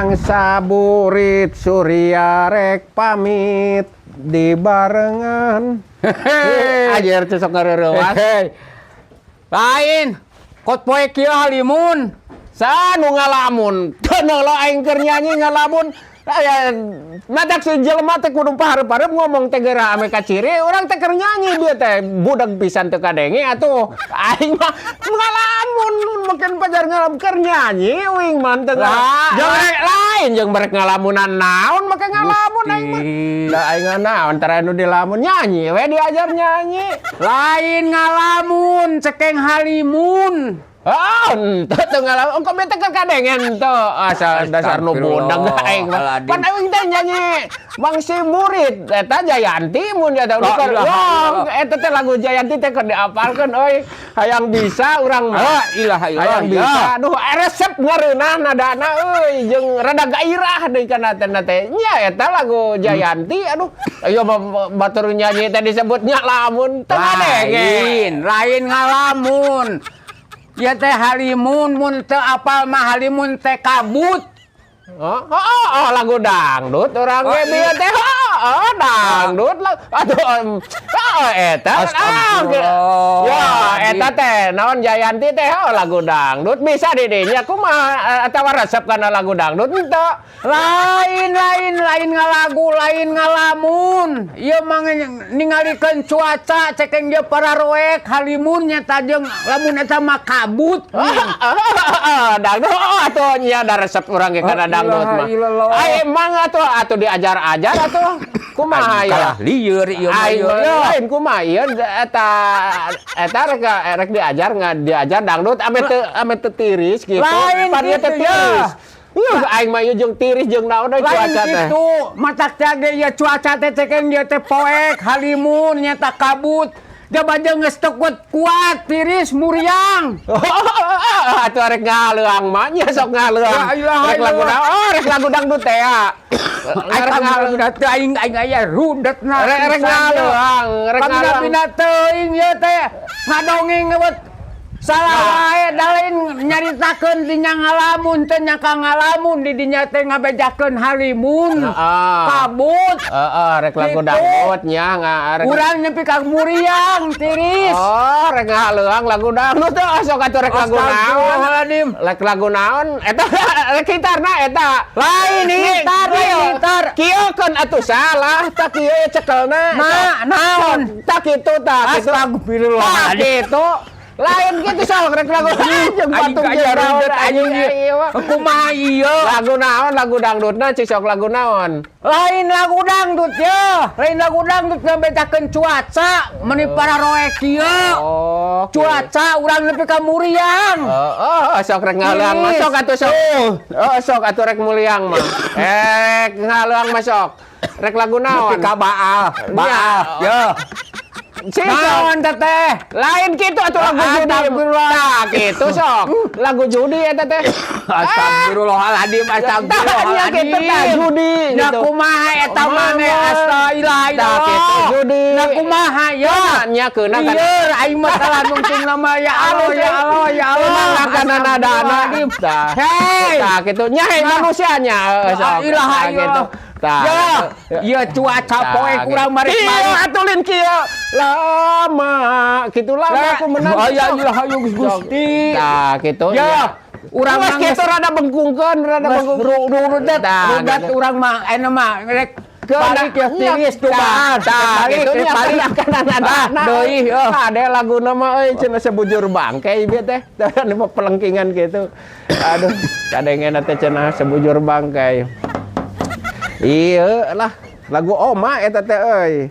Mangsa burit Surya rek pamit di barengan. Ajer teh sok ngareureuwas. Hei. Lain. Kot poe kieu halimun. Sa nu ngalamun? Teu lo aing keur nyanyi ngalamun. Aya matak si jelema teh kudu pahareup-hareup ngomong teh geura ame kaciri urang teh keur nyanyi dia teh budak pisan teu kadenge atuh. Aing mah ngalamun makin pajar ngalam keur nyanyi uing mah teu Lah, jeung rek lain jeung barek ngalamunan naon make ngalamun aing mah. Da aing naon tara nu dilamun nyanyi we diajar nyanyi. Lain ngalamun, cekeng halimun. Oh, henteu teu ngalamun. Engko bete keur kadengen teu. Asal dasar nu budak aing mah. Pan aing teh nyanyi Mangsi Murid eta Jayanti mun dia teh La keur. ilaha Wah, illallah. eta teh lagu Jayanti teh keur diapalkeun euy. Hayang bisa urang mah. La ilaha illallah. Hayang bisa. Aduh, resep ngareunah nadana euy jeung rada gairah deui kana teh teh. Nya eta lagu Jayanti aduh. Ayo batur nyanyi teh disebutnya lamun teu ngadenge. Lain, lain ngalamun. Ya teh halimun, mun teu apal mah halimun teh kabut. Oh, lagu dangdut urang ge bieu teh. Oh, dangdut lah. Aduh, oh, eta. Ah, Astagfirullah. ya, eta teh naon Jayanti teh oh, lagu dangdut bisa di dinya kumaha atawa resep kana lagu dangdut henteu. Lain, lain, lain ngalagu, lain ngalamun. Ieu mah ningalikeun cuaca cekeng dia para roek halimun nyata jeung lamun eta mah kabut. Dangdut oh, atuh nya da resep urang ge kana La dangdut ilaha mah. illallah. Ai emang atuh atuh diajar-ajar atuh kumaha ya? Kalah lieur ieu mah Aing ieu. mah lain kumaha ieu eta eta rek rek diajar nggak diajar dangdut ame teu tiris gitu. Lain Pan ieu teh gitu, ya. tiris. Yuh, aing mah ieu jeung tiris jeung naon deui Lain cuaca teh. gitu, matak teh ge ieu cuaca teh cekeng dia teh poek halimun nyata kabut. Jaba jeung geus teu kuat kuat tiris muriang. Atuh arek ngaleuang mah nya sok ngaleuang. La ilaha Rek lagu illallah. naon? Oh, rek lagu dangdut teh ya. Aing kabina teh aing aing aya rudetna. Rek rek ngaleuang, rek ngaleuang. Kabina teuing ieu teh ngadongeng ngewet salah wae da lain nyaritakeun dinya ngalamun teh nyangka ngalamun di dinya teh ngabejakeun halimun. Kabut. Heeh, rek lagu Gitu. dangdut nya rek. Urang nepi ka muriang tiris. Oh, rek ngaleuang lagu dangdut teh sok atuh rek lagu naon? Astagfirullahaladzim. Rek lagu naon? Eta rek gitarna eta. Lain gitar, lain gitar. Kieu kan atuh salah, tak kieu cekelna. Ma, naon? Tak kitu tak kitu. Astagfirullahaladzim. Tak kitu. Lain gitu sok rek lagu jeung Aing patung aya jeung naon rudet anjing anjing ieu mah. Kumaha ieu? Lagu naon lagu dangdutna cik sok lagu naon? Lain lagu dangdut ya, lain lagu dangdut ngabejakeun cuaca meuni para roek ieu. Oh, Cuaca urang nepi ka muriang. Oh, sok rek ngaleuang mah sok atuh sok. Oh, sok atuh rek muliang mah. Eh, ngaleuang mah sok. Rek lagu naon? Nepi ka baal, baal. Ya. Si sok. Naon teteh? Lain kitu atuh lagu judi. Astagfirullah. Tah kitu sok. Lagu judi eta teh. Astagfirullahaladzim, Tah nya kitu tah astagfirullahaladzim. judi Nya gitu. kumaha eta maneh astagfirullah. Tah kitu judi. Nya kumaha ya? Nya keuna kan. Iya, aing mah salah nungtung nama ya Allah, ya Allah, ya Allah. Emang kana nadana. Astagfirullahaladzim. Tah. Hei. Tah kitu nya hei manusianya heuh sok. La ilaha Tah, kitu. illallah. Tah. Ya, ya cuaca poe kurang Kieu balik-balik. atuh lin kieu. Lama kitu lama aku menang. Oh ya ilah ayo Gusti. Tah kitu. Ya, urang Geus mah kitu rada bengkungkeun, rada bengkung. Rudet, Tah, rudet gitu. urang mah ena mah rek balik ya tiris tuh Tah, baal. tah, Balik, kitu nya balik. kana nadana. Ah, deui, oh. Ada laguna mah euy cenah sebujur bangkai ieu teh. Tah mah pelengkingan gitu. Aduh, kadengena teh cenah sebujur bangkai. Iya lah, lagu Oma eta teh euy.